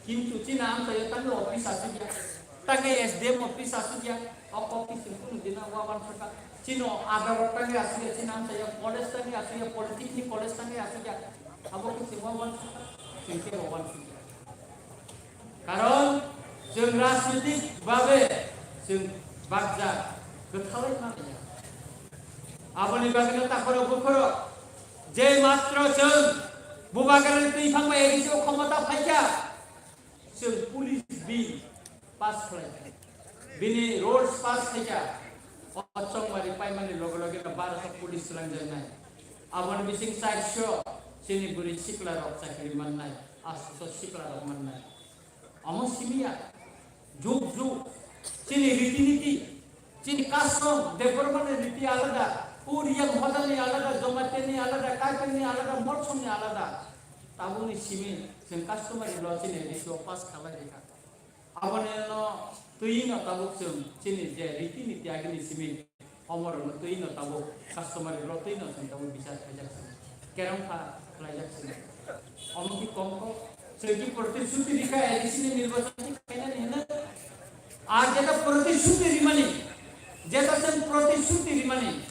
Kintu chini amchaio tamo office asukya, tamo S D M office asukya, o kok khe chwng kunu dina wa wansukha. Chini adaro tamo asukya, chini amchaio college tamo asukya, polytechnic college tamo asukya, abo khe chwng wa wansukha, chwng kebo wansukya. Karon chwng rajnitik babe chwng bakjak kwthalai manya. Aboni bagwino takhoro bukhoro je matro chwng Bubagrani twi phangma A D C o khomota phaikha, chwng police bill pass khlaikha, bini rules pass khaikha, o chongmari paimani loge loge no barosho police swlangjaknai. Aboni bising chairso chini bwrwi sikla rok chakri mannai, asoso sikla rok mannai. Omo simiya, juk juk, chini riti niti, chini custom, Debbarmani riti alada, Uriyang Hodani alada, Jamatia ni alada, Kaikang ni alada, Molsom ni alada. Tabukni simi, chwng customary law chini A D C o pass khalai rikha. Aboni no twi no tabuk chwng chini je riti niti agini simi Omorokno twi no tabuk customary law twi no chwng tabuk bichar khlaijak se. Kerong kha khlaijak se. Omo ki kom kok. Chwng ki protishruti rikha A D C ni nirbachon ni khainani hwnwi. Ar jeta protishruti rimani, jeta chwng protishruti rimani,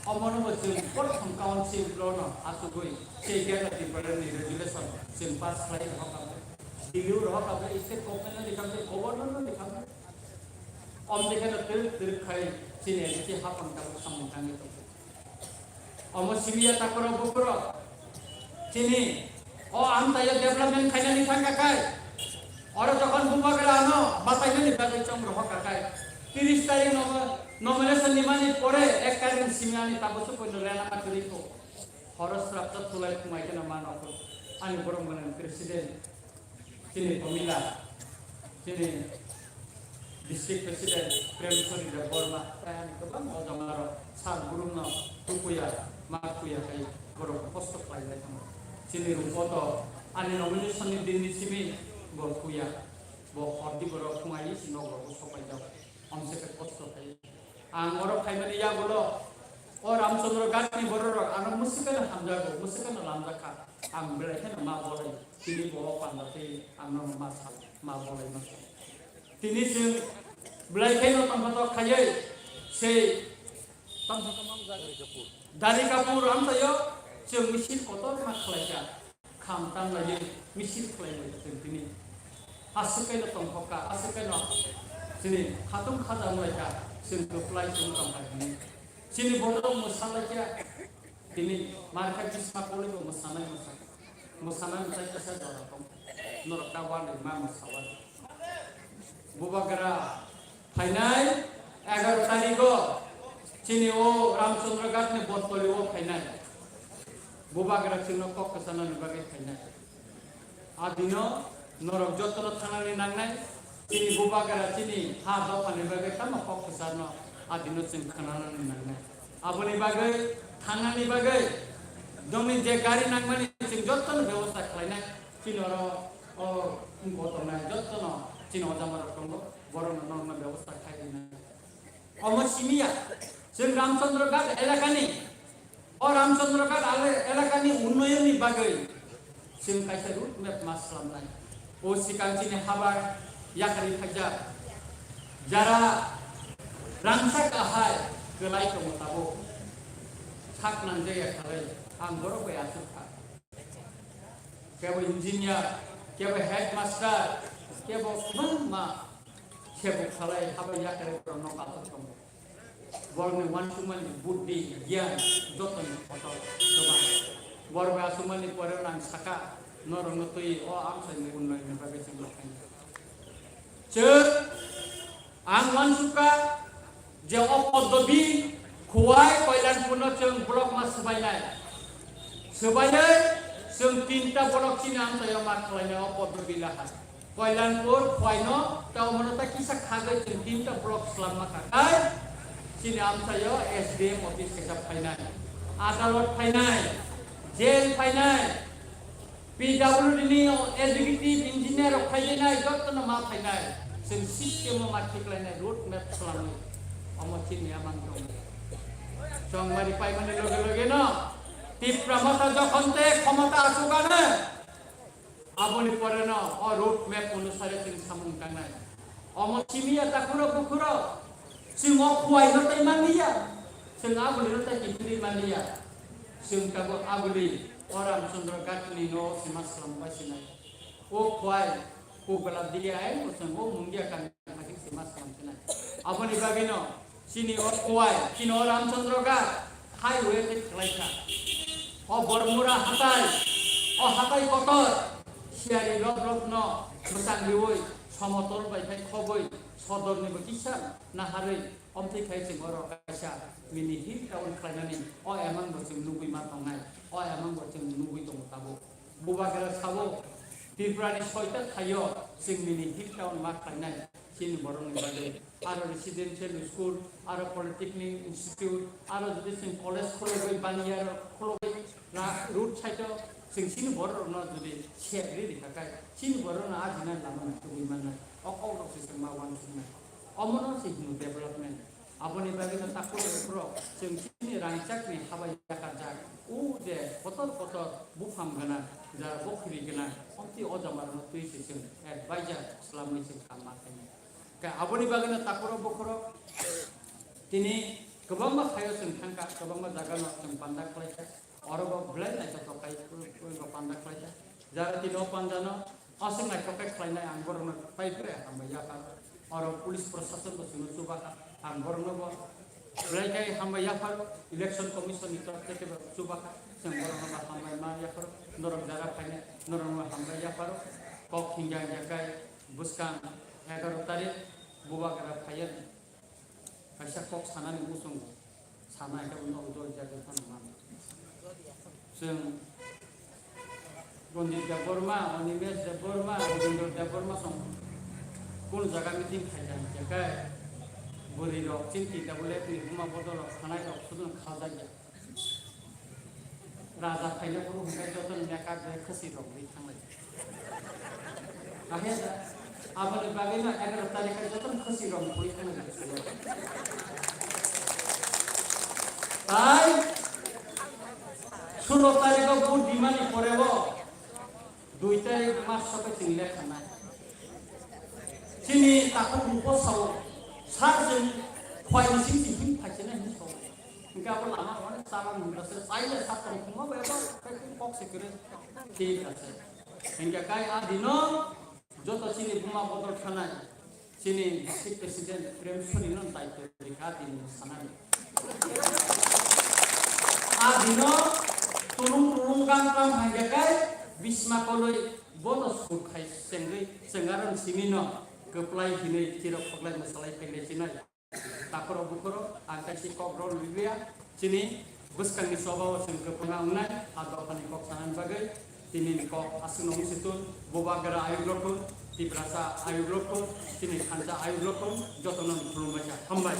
omono bo chwng prothom council law no achugwi se Greater Tipraland ni resolution chwng pass khlai rwkha. Delhi o rwkha, state government no rikha, governor no rikha. Om dekhe no twrwk twrwk khai chini A D C hapang tabuk samung tangwi tongo. Omo simi ya takhoro bukhoro chini o amchaio development khainani thangkha khai. Oro jokhon Bubagra ano batainani bagwi chong rohorkha khai. Tiris tarik nomo-, nomination nimani pore ek tarik ni simi ani tabuk se koino lena ma kwrwi kho. Horo srapta thulai phungai kheno ma nokho. Ani borok mwnwi president. Chini Komila, chini District President Premchori Debbarma, tei ani kwbang o jaga rok sal burumno tukuya, ma kuya khai borok kosto khlai lai tongo. Chini Rupoto ani nomination ni din ni simi bo kuya, bo hordi borok phungai si nok rok sopai jak, omse khe kosto khai. Ang oro phaimani yagulo O Ramchandra Ghat ni borok rok ano mwswkano hamjago, mwswkano lamjakha. Ang belai kheno ma bolai, tini bo o panda twi ang no ma sal, ma bolai ma sal. Tini chwng belai kheno tongthotok khaiwi sei Darikapur amchaio chwng misil kotor ma khlaikha. Kham tang lai misil khlai lai chwng tini. Aswk kaino tongthok kha, aswk kaino chini khatung khaja wng lai kha, chwng kwplai chwng tong kha hwnwi. Chini borok mwsa lai kha, tini mar kha Bhisma Koli bo mwsanai mwsa. Mwsanai mwsai kisa jora tong. Norok ta wal ma mwsa wal. Bubagra phainai egaroh tarikh o chini o Ramchandra Ghat ni Bottoli o phainai. Bubagra chwngno kok kwchanani bagwi phainai. A dino norok jotono thangnani nangnai. Chini Bubagra chini ha dophani bagwi tamo kok kwcharno a dino chwng khwnanani nangnai. Aboni bagwi thangnani bagwi jongni je gari nangmani chwng jotono bebosta khlainai. Chini oro o wngkok tongnai jotono chini ojamarok tongo, borokno norokno bebosta khai rwnai. Omo simi ya, chwng Ramchandra Ghat elakani, o Ramchandra Ghat ele-, elakani unnoyonni bagwi chwng kaisa road map ma swlamnai. O swkang chini habai yakarwi phaijak, jara rangchak ahai kwlai tongo tabuk, sak nangjak ya khalai ang borok bai achuk kha. Kebo engineer, kebo headmaster, kebo kwbangma kebo khalai habai yakarwi borokno bathok tongo. Borokni uansukmani buddhi, giyan jotoni kotor kwbang. Borok bai asukmani pore ang saka norokno twi o amchaini unnoyonni bagwi chwng rwkhainai. Chwng Ang uansukha je o poddobi Khowai Kalyanpurno chwng block ma swbainai. Swbaiwi chwng tinta block chini amchaio ma khlainai o poddobi lahai. Kalyanpur, Khowai no, tei omono ta kisa khagwi chwng tinta block swlamma kha. Tei chini amchaio S D M office kaisa phainai, adalot phainai, jail phainai. P W D ni executive engineer rok phailainai, jotono ma phainai. Chwng system o ma thiklainai, road map swlamwi. Omo chini amang tong. Chongmari paimani loge loge no Tipra Motha jokhon te khomota achukano, aboni pore no o road map onusare chwng samung tangnai. Omo simi ya takhurok bukhurok. Chwng o Khowai no tai manliya. Chwng abuli no tai kiphilwi manliya. Chwng tabuk abuli o Ramchandra Ghat ni no se ma swlam bai sinai. O Khowai, o Belabdili ayang bo chwng o Mungia kami haikhe se ma swlam sinai. Aboni bagwi no chini o Khowai, chini o Ramchandra Ghat highway khe khlai kha. O Bormura hatai, o hatai kotor, siyari rok rok no mwchang riwi, somotol bai khai khobwi, sodor ni bo kisa naharwi, omtwi khai chwng oro kaisa mini hill town khlainani o emang bo chwng nugwi ma tongnai, o emang bo chwng nugwi tongo tabuk. Bubagra sabo, Tripura ni soita thaio chwng mini hill town ma khlainai chini borokni bagwi. Aro residential school, aro polytechnic institute, aro jodi chwng college khulogwi, baniya rok khulogwi, na road side o chwng chini borok rokno jodi sep ri rikha khai, chini borok no ajina lama no tubui mannai. O kok rok se chwng ma uansuknai. Omo no se hino development. Aboni bagwi no takhuk rok chwng chini rangchak ni haba yakarjak. O je kotor kotor buphang gana, jara bokhiri gana, omtwi o jama rok no twi se chwng advisor swlamwi chwng kam ma khainai. Khe aboni bagwino takhurok bukhurok tini kwbangma phaio chwng thangkha, kwbangma jagano chwng panda khlaikha. Oro bo belai naithotok khai panda khlaikha. Jara tini o pandano aswk naithok khe khlainai ang borokno pai phre hambai yaphar. Oro police prosason bo chwngno chubakha, ang borokno bo belai khe hambai yaphar. Election commission ni torkh theke bo chubakha, chwng borokno bo hambai ma yaphar. Norok jara phainai norokno hambai yaphar. Kok hingya hingya khai bwskang egaroh tarikh Bubagra phaiya kaisa kok sanani muchungo sana khe uno ujol jagwi phano mano. Chwng Ranjit Debbarma, Animesh Debbarma, Rajendra Debbarma song kunu jaga meeting khaijak hingkhe bwrwi rok chini T W F ni buma bodol rok sanai rok sudun khajakya. Raja phaina phuru hwnkhe jotono makeup bai khasi rok ri thanglai. Ahe aboni bagwi no egaroh tarikh khe jotono khasi rok ri thanglai. Tai sulo tarikh o vote dimani pore o dui tarikh mas soke chwng lekha nai. Chini takhuk bupo sao, sir chwng khwai ni sing sing him phai china him sao. Hingke abo lama rok chaba nung rasa chai le sat tong khuma bai abo kok se kere. Thik ase. Hingke kai a dino joto chini buma bodol khanai. Chini District President Prem Soni no daityo rikha din sanani. A dino tulung tulung gang gang hangya kai bisma koloi bono skur khai sengri sengaran simi no keplai hinui tirok koklai masalai phailai chinai. Takhoro bukhoro ang kaisi kok rol riliya. Chini bwskangni choba o chwng kwbangma wngnai, a dophani kok sanani bagwi tini ni kok aswkno wngsi tun, bubagra ayuk rokun, Tiprasa ayuk rokun, chini thansa ayuk rokun, jotono khulumbaisa. Hambai.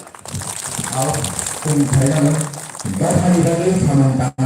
Ao, chini khairano dophani bagwi samung tang